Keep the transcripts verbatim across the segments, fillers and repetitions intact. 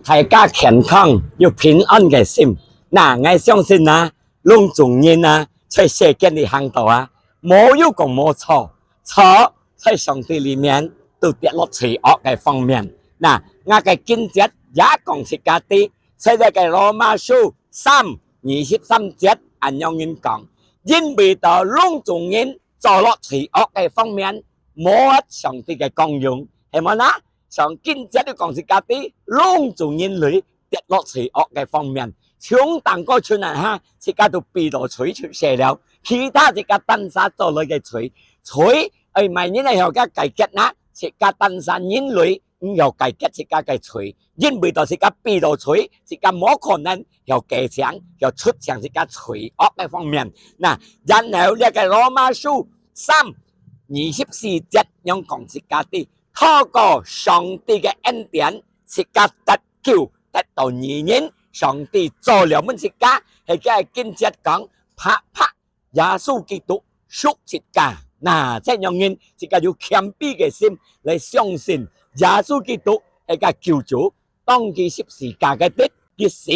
大家健康又平安个心。那，𠊎相信啊，攏總人啊，在世間裡行到啊，無有講無錯，錯在上帝裡面都跌落罪惡个方面。那，𠊎个經節也講自家知，在這个羅馬書三二十三節恁樣人講，因為到攏總人做落罪惡个方面，無上帝个光榮，係無呢？ 像經節都講自家知，攏總人類跌落罪惡个方面，從當過出來哈，自家都被到罪出世了，其他自家單儕做來个罪，罪愛麼人來曉得解決呢？自家單儕人類毋曉解決自家个罪，因為到自家被到罪，自家無可能曉改正，曉出淨自家罪惡个方面。那，然後這个羅馬書三二十四節樣講自家知， 透過上帝个恩典，自家得救，得到義人，上帝做了分自家，係个經節講，白白耶穌基督贖自家。那，恁樣人，自家有謙卑个心來相信耶穌基督係个救主，當佢十字架个日，佢死，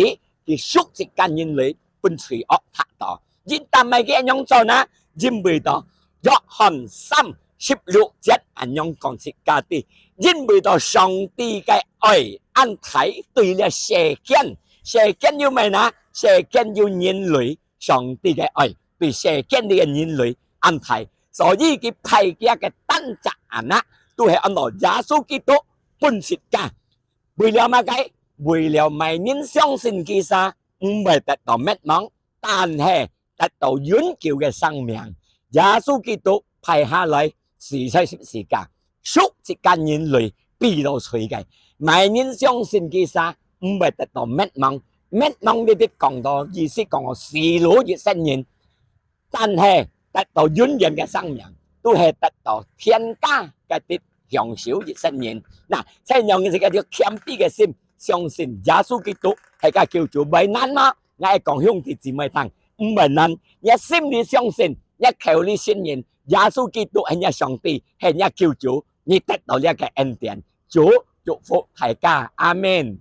佢贖自家人類分罪惡忒多。因但係佢恁樣做呢？因為到約翰三十六節恁樣講自家知，因為到上帝个愛恁大對這世間，世間有麼呢？世間有人類，上帝个愛對世間裡个人類恁大，所以佢派佢个單隻阿孻，都係安到耶穌基督分自家。為了麼个？為了麼人相信佢儕，毋會得到滅亡， 但係得到永久个生命。耶穌基督派下來死在十字架，贖自家人類被到罪个。麼人相信佢儕，毋會得到滅亡。滅亡這兜講到，意思講到死路一生人，但係得到永遠个生命，都係得到天家个地享受一生人。那，恁樣个自家有謙卑个心，相信耶穌基督係个救主，會難嗎？ 𠊎講兄弟姊妹聽，毋會難。若心裡相信，若口裡承認，耶穌基督係若上帝，係若救主，你得到這个恩典。主祝福大家，阿們。